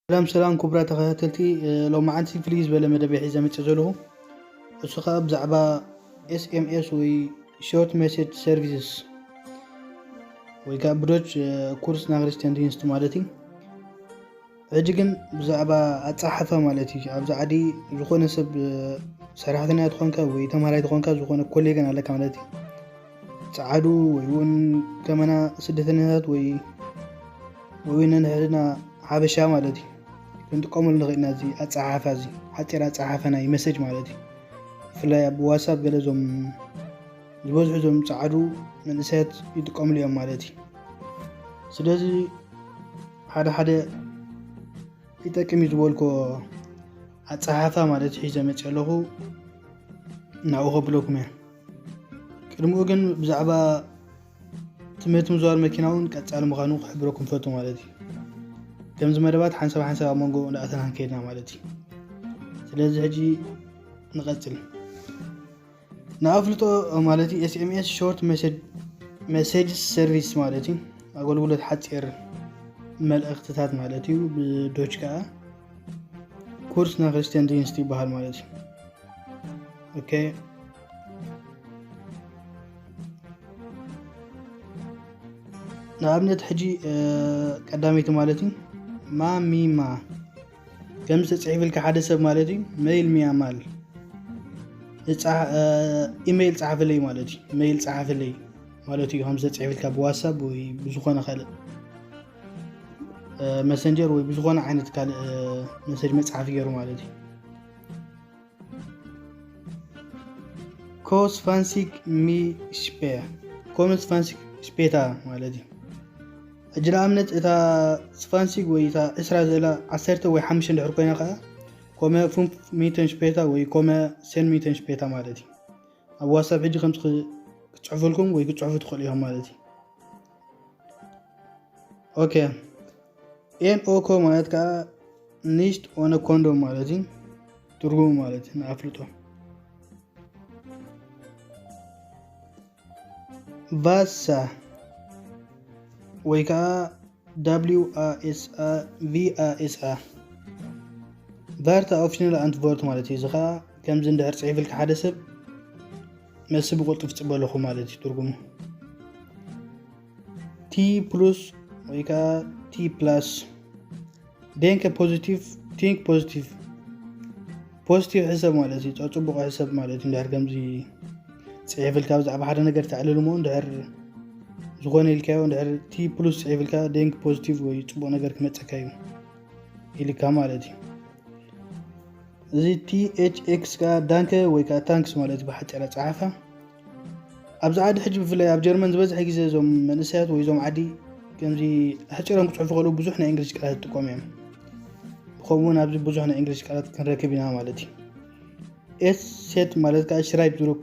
ሰላም ሰላም ክቡራት ተኸታተልቲ፣ ሎማዓንቲ ፍልይ ዝበለ መደብ ሒዘ መፅእ ዘለኹ። እሱ ከዓ ብዛዕባ ኤስኤምኤስ ወይ ሾርት ሜሴጅ ሰርቪስስ ወይ ከዓ ብዶች ኩርስ ናክሪስቲያን ዲንስት ማለት እዩ። ሕጂ ግን ብዛዕባ ኣፀሓሕፋ ማለት እዩ። ኣብዚ ዓዲ ዝኾነ ሰብ ሰራሕተኛ ትኾንካ ወይ ተምሃራይ ትኾንካ፣ ዝኾነ ኮሌገን ኣለካ ማለት እዩ። ፀዓዱ ወይ እውን ከመና ስደተኛታት ወይ ወይ እውን ነንሕድና ሓበሻ ማለት እዩ። ክንጥቀመሉ ንኽእል ኢና። እዚ ኣፀሓሕፋ እዚ ሓፂር ኣፀሓሕፋ ናይ መሰጅ ማለት እዩ። ብፍላይ ኣብ ዋትሳፕ ገለ እዞም ዝበዝሑ እዞም ፀዓዱ መንእሰያት ይጥቀምሉ እዮም ማለት እዩ። ስለዚ ሓደ ሓደ ይጠቅም እዩ ዝበልኮ ኣፀሓሕፋ ማለት ሒዘ መፅእ ኣለኹ። ናብኡ ከብለኩም እየ። ቅድሚኡ ግን ብዛዕባ ትምህርቲ ምዝዋር መኪና እውን ቀፃሊ ምዃኑ ክሕብረኩም ፈቱ ማለት እዩ። ከምዚ መደባት ሓንሳብ ሓንሳብ ኣብ መንጎ እንዳኣተና ከይድና ማለት እዩ። ስለዚ ሕጂ ንቐፅል። ንኣፍልጦ ማለት እዩ ኤስኤምኤስ ሾርት ሜሴጅ ሰርቪስ ማለት እዩ። ኣገልግሎት ሓፂር መልእኽትታት ማለት እዩ። ብዶች ከዓ ኩርስ ናክሪስቲያን ዲንስት ይበሃል ማለት እዩ። ኦኬ፣ ንኣብነት ሕጂ ቀዳመይቲ ማለት እዩ ማሚማ ከም ዝተፅሒፍልካ ሓደ ሰብ ማለት እዩ። ሜይል ሚያማል ኢሜይል ፀሓፍለይ ማለት እዩ። ሜይል ፀሓፍለይ ማለት እዩ። ከም ዝተፅሒፍልካ ብዋትሳፕ ወይ ብዝኾነ ካልእ መሰንጀር ወይ ብዝኾነ ዓይነት ካልእ መሰጅ መፅሓፊ ገይሩ ማለት እዩ። ኮ ስፋንሲክ ሚ ሽፔ ኮመ ስፋንሲክ ሽፔታ ማለት እዩ። ሕጂ ንኣብነት እታ ስፋንሲክ ወይ እታ ዕስራ ዘላ ዓሰርተ ወይ ሓሙሽተ እንድሕር ኮይና ከዓ ኮመ ፉን ሚተን ሽፔታ ወይ ኮመ ሴን ሚተን ሽፔታ ማለት እዩ። ኣብ ዋትሳፕ ሕጂ ከምዚ ክትፅሕፉልኩም ወይ ክትፅሕፉ ትኽእሉ ኢኹም ማለት እዩ። ኦኬ፣ ኤን ኦኮ ማለት ከዓ ኒሽት ኦነ ኮንዶም ማለት እዩ። ትርጉሙ ማለት እዩ ንኣፍልጦ ቫሳ ወይ ከዓ ዳብሊው ኣ ኤስ ኣ ቪ ኣ ኤስ ኣ ቫርታ ኦፕሽናል ኣንትቮርት ማለት እዩ። እዚ ከዓ ከምዚ እንድሕር ፅሒፍልካ ሓደ ሰብ መሲ ብቁልጡፍ ፅበለኹ ማለት እዩ ትርጉሙ። ቲ ፕሉስ ወይ ከዓ ቲ ፕላስ ዴንከ ፖዚቲቭ ቲንክ ፖዚቲቭ ፖዚቲቭ ሕሰብ ማለት እዩ። ፅቡቅ ሕሰብ ማለት እዩ። እንድሕር ከምዚ ፅሒፍልካ ብዛዕባ ሓደ ነገር ተዕልል እሞ እንድሕር ዝኾነ ኢልካዮ እንድሕር ቲ ፕሉስ ፅሒፍልካ ዴንክ ፖዚቲቭ ወይ ፅቡቅ ነገር ክመፀካ እዩ ኢልካ ማለት እዩ። እዚ ቲ ኤች ኤክስ ከዓ ዳንከ ወይ ከዓ ታንክስ ማለት እዩ ብሓፂር ኣፀሓሕፋ። ኣብዚ ዓዲ ሕጂ ብፍላይ ኣብ ጀርመን ዝበዝሐ ግዜ እዞም መንእሰያት ወይ እዞም ዓዲ ከምዚ ኣሕፂሮም ክፅሕፉ ከለዉ ብዙሕ ናይ እንግሊዝ ቃላት ይጥቀሙ እዮም። ብኸምኡ እውን ኣብዚ ብዙሕ ናይ እንግሊዝ ቃላት ክንረክብ ኢና ማለት እዩ። ኤስ ሴት ማለት ከዓ ሽራይብ ዝሩክ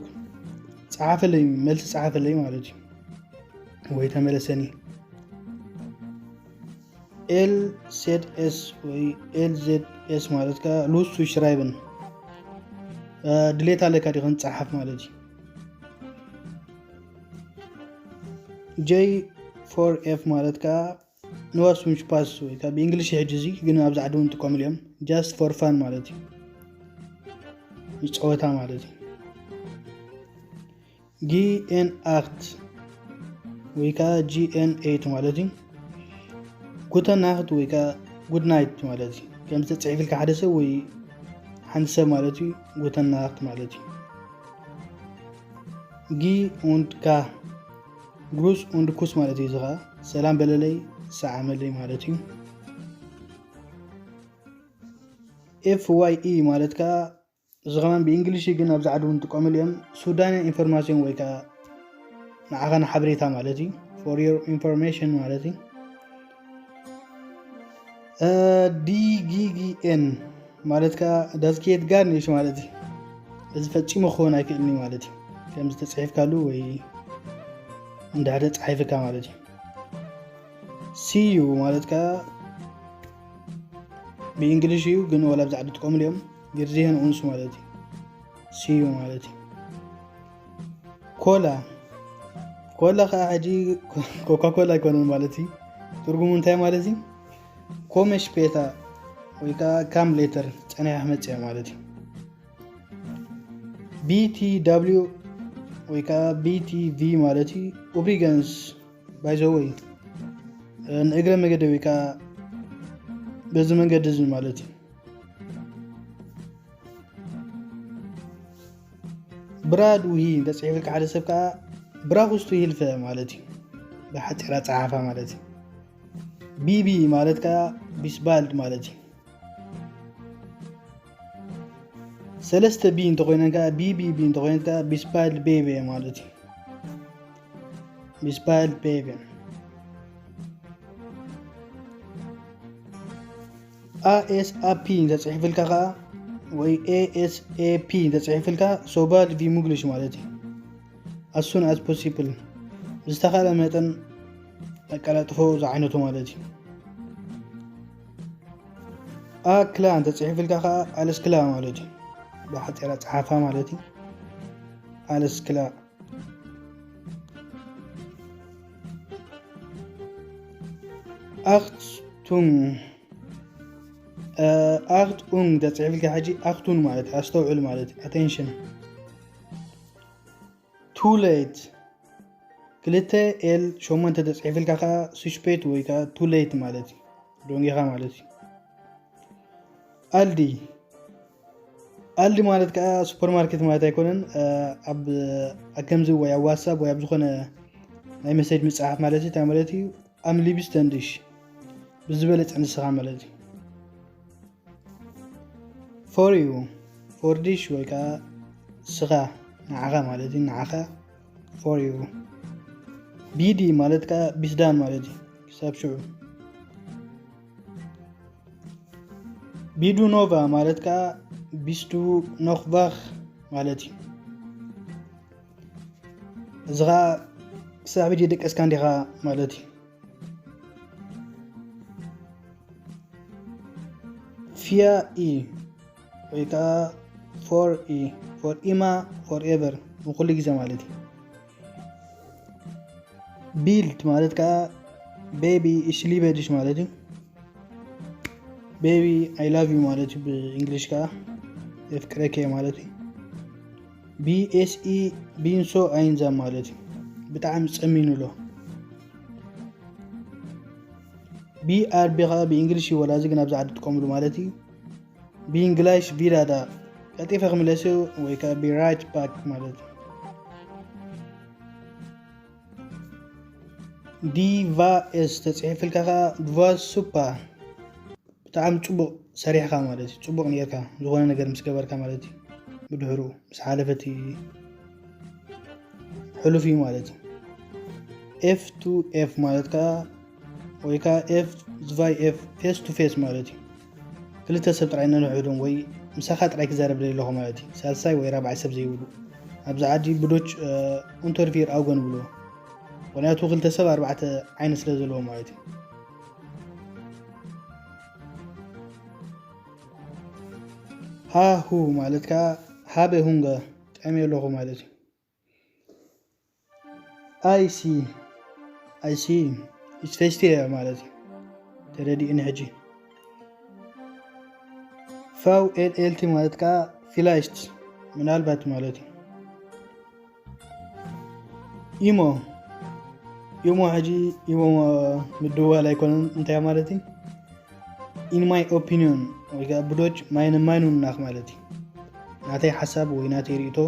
ፀሓፈለይ፣ መልሲ ፀሓፈለይ ማለት እዩ። ወይ ተመለሰኒ። ኤል ዜድ ኤስ ወይ ኤል ዜድ ኤስ ማለት ከዓ ሉሱ ሽራይብን ድሌት ኣለካ ዲኸን ፀሓፍ ማለት እዩ። ጀይ ፎር ኤፍ ማለት ከዓ ንዋሱም ሽፓስ ወይ ከዓ ብእንግሊሽ ሕጂ እዚ ግን ኣብዚ ዓዲ እውን ጥቀምሉ እዮም። ጃስት ፎር ፋን ማለት እዩ። ንፀወታ ማለት እዩ። ጂ ኤን ኣክት ወይ ከዓ ጂ ኤን ኤይት ማለት እዩ። ጉተ ናክት ወይ ከዓ ጉድ ናይት ማለት እዩ። ከም ዝተፅሒፍልካ ሓደ ሰብ ወይ ሓንቲ ሰብ ማለት እዩ። ጉተ ናክት ማለት እዩ። ጊ ኡንድ ጋ ግሩስ ኡንድ ኩስ ማለት እዩ። እዚ ከዓ ሰላም በለለይ ሰዓመለይ ማለት እዩ። ኤፍ ዋይ ኢ ማለት ከዓ እዚ ከማን ብእንግሊሽ ግን ኣብዚ ዓዲ እውን ጥቀምሉ እዮም። ሱዳንያ ኢንፎርማሲዮን ወይ ከዓ ንዓኻና ሓበሬታ ማለት እዩ። ፎር ዮር ኢንፎርሜሽን ማለት እዩ። ዲጊጊኤን ማለት ከዓ ዳስኬት ጋር ነሽ ማለት እዩ። እዚ ፈፂሙ ክኸውን ኣይክእልን እዩ ማለት እዩ። ከም ዝተፅሒፍካሉ ወይ እንድሕር ተፃሒፍካ ማለት እዩ። ሲዩ ማለት ከዓ ብእንግሊሽ እዩ ግን ወላ ብዛዕባ ትጥቀምሉ እዮም። ግርዚህን ኡንስ ማለት እዩ። ሲዩ ማለት እዩ። ኮላ ኮላ ከዓ ሕጂ ኮካ ኮላ ኣይኮነን ማለት እዩ። ትርጉሙ እንታይ ማለት እዩ? ኮመሽ ፔታ ወይ ከዓ come later፣ ጸኒሓ ክመጽእ እየ ማለት እዩ። B T W ወይ ከዓ B T V ማለት እዩ። Übrigens፣ by the way፣ ንእግረ መገደ ወይ ከዓ በዚ መንገዲ እዚ ማለት እዩ። ብራድ ውሂ እንተፅሒፍልካ ሓደ ሰብ ከዓ ብራኹስቱ ይህልፈ ማለት እዩ። ብሓፂራ ፀሓፋ ማለት እዩ። ቢቢ ማለት ከዓ ቢስባልድ ማለት እዩ። ሰለስተ ቢ እንተኮይነን ከዓ፣ ቢቢቢ እንተኮይነን ከዓ ቢስባልድ ቤቤ ማለት እዩ። ቢስባልድ ቤቤ። A S A P እንተፅሒፍልካ ከዓ፣ ወይ A S A P እንተፅሒፍልካ፣ ሶባልድ ቪ ሙግሊሽ ማለት እዩ። As soon as possible፣ ብዝተኻለ መጠን ኣቀላጥፎ ዝዓይነቱ ማለት እዩ። ኣክላ እንተፅሒፍልካ ከዓ፣ ኣለስክላ ማለት እዩ። ብሓፂራ ፀሓፋ ማለት እዩ። ኣለስክላ። ኣክቱም፣ እ፣ ኣክት ኡንግ ተፅሒፍልካ ሕጂ ኣክቱን ማለት እዩ። ኣስተውዕል ማለት እዩ። ኣቴንሽን። ቱ ሌት። ክልተ ኤል ሸሞንተ ተፅሒፍልካ ከዓ ሱሽፔት ወይ ከዓ ቱ ሌት ማለት እዩ። ዶንጌኻ ማለት እዩ። ኣልዲ። ኣልዲ ማለት ከዓ ሱፐርማርኬት ማለት ኣይኮነን። እ፣ ኣብ፣ ኣብ ከምዚ ወይ ኣብ ዋትሳፕ ወይ ኣብ ዝኾነ ናይ መሴጅ ምፅሓፍ ማለት እዩ። እንታይ ማለት እዩ? ኣም ሊብስተንድሽ፣ ብዝበለፀ ንስኻ ማለት እዩ። ፎር ዩ፣ ፎር ዲሽ ወይ ከዓ ስኻ፣ ንዓኻ ማለት እዩ። ንዓኻ፣ ፎር ዩ። ቢዲ ማለት ከዓ ቢስዳን ማለት እዩ። ክሳብ ሽዑ። ቢዱ ኖቫ ማለት ከዓ ቢስቱ ኖኽቫኽ ማለት እዩ። እዚ ከዓ ክሳብ ሕጂ ደቀስካ እንዲኻ ማለት እዩ። ፊያ ኢ ወይ ከዓ ፎር ኢ፣ ፎር ኢማ፣ ፎር ኤቨር፣ ንኩሉ ግዜ ማለት እዩ። ቢልድ ማለት ከዓ ቤቢ፣ እሽ ሊበድሽ ማለት እዩ። ቤቢ፣ ኣይ ላቭ ዩ ማለት እዩ ብእንግሊሽ ከዓ፣ የፍቅረኪ እየ ማለት እዩ። ቢ ኤስ ኢ፣ ቢንሶ ኣይንዛም ማለት እዩ። ብጣዕሚ ጸሚኑ ኣሎ። ቢ ኣር ቢ ከዓ ብእንግሊሽ እዩ፣ ወላ እዚ ግን ኣብዚ ዓዲ ትጥቀምሉ ማለት እዩ። ቢንግላሽ ቪዳዳ፣ ቀልጢፈ ክምለስ እዩ ወይ ከዓ ቢ ራይት ባክ ማለት እዩ። ዲቫ ኤስ ተፅሒፍልካ ከዓ ድቫ ሱፓ፣ ብጣዕሚ ፅቡቅ ሰሪሕካ ማለት እዩ። ፅቡቅ ነይርካ፣ ዝኾነ ነገር ምስ ገበርካ ማለት እዩ። ብድሕሩ ምስ ሓለፈ እቲ ሕሉፍ እዩ ማለት እዩ። ኤፍ ቱ ኤፍ ማለት ከዓ፣ ወይ ከዓ ኤፍ ዝቫይ ኤፍ፣ ፌስ ቱ ፌስ ማለት እዩ። ክልተ ሰብ ጥራይ ነንሕዶም ወይ ምሳኻ ጥራይ ክዛረብ ደለኹ ማለት እዩ። ሳልሳይ ወይ ራብዓይ ሰብ ዘይብሉ። ኣብዚ ዓዲ ብዶች፣ እ፣ ኡንተርቪር ኣውገን ብሎ። ምኽንያቱ ክልተ ሰብ ኣርባዕተ ዓይኒ ስለ ዘለዎ ማለት እዩ። ሃሁ ማለት ከዓ ሃበ ሁንገ፣ ጠምየ ኣለኹ ማለት እዩ። ኣይ ሲ፣ ኣይ ሲ፣ ኢትስ ፌስቲ ማለት እዩ። ተረዲእኒ ሕጂ። ፋው ኤል ኤል ቲ ማለት ከዓ ፊላይስት፣ ምናልባት ማለት እዩ። ኢሞ፣ ኢሞ ሕጂ ኢሞ ምድዋል ኣይኮነን፣ እንታይ ማለት እዩ? In my opinion፣ ወይ ከዓ ብዶች ማይነ ማይኑን ናክ ማለት እዩ። ናተይ ሓሳብ ወይ ናተይ ርእይቶ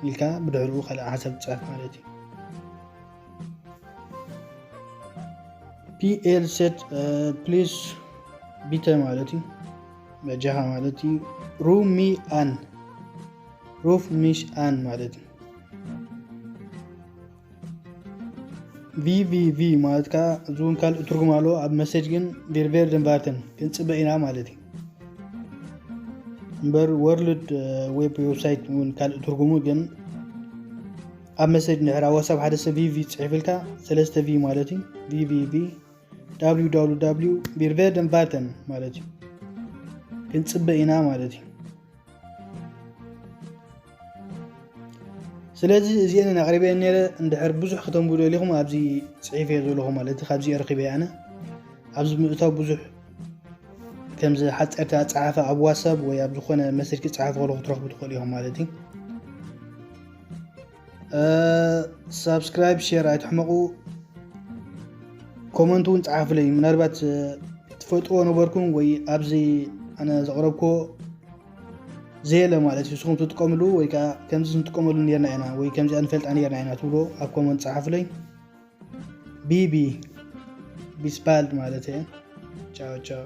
ኢልካ ብድሕሪኡ ካልእ ሓሳብ ትፅሕፍ ማለት እዩ። ፒ ኤል ሴት፣ እ፣ ፕሊስ ቢተ ማለት እዩ። በጃኻ ማለት እዩ። ሩሚ ኣን፣ ሩፍ ሚሽ ኣን ማለት እዩ። ቪ ቪ ቪ ማለት ከዓ እዚ እውን ካልእ ትርጉም ኣለዎ። ኣብ መሴጅ ግን ቪርቬርደን ቫርተን ክንፅበ ኢና ማለት እዩ። እምበር ወርልድ ዌብ ዌብሳይት እውን ካልእ ትርጉሙ፣ ግን ኣብ መሴጅ እንድሕር ኣብ ዋትሳፕ ሓደ ሰብ ቪ ቪ ፅሒፍልካ ሰለስተ ቪ ማለት እዩ። ቪ ቪ ቪ፣ ዳብሊው ዳብሊው ዳብሊው፣ ቪርቬርደን ቫርተን ማለት እዩ። ክንፅበ ኢና ማለት እዩ። ስለዚ እዚአን ኣቕሪበ ነይረ። እንድሕር ብዙሕ ከተንብቡ ደሊኹም ኣብዚ ጽሒፈ ዘለኹ ማለት እዩ፣ ካብዚ ረኺበ ኣነ። ኣብዚ ምእታው ብዙሕ ከምዚ ሓፀርቲ ኣፀሓፋ ኣብ ዋትሳፕ ወይ ኣብ ዝኾነ መሰጅ ክፀሓፍ ከሎ ክትረኽቡ ትኽእሉ ኢኹም ማለት እዩ። ሳብስክራይብ፣ ሼር ኣይትሕመቑ። ኮመንት እውን ፀሓፉለይ። ምናልባት ትፈጥዎ ነበርኩም ወይ ኣብዚ ኣነ ዘቕረብኮ ዘየለ ማለት እዩ። ንስኹም ትጥቀምሉ ወይ ከዓ ከምዚ ንጥቀመሉ ነርና ኢና ወይ ከምዚ ንፈልጣ ነርና ኢና ትብሎ ኣብ ኮመንት ፀሓፉለይ። ቢቢ ቢስባልድ ማለት እየ። ቻው ቻው።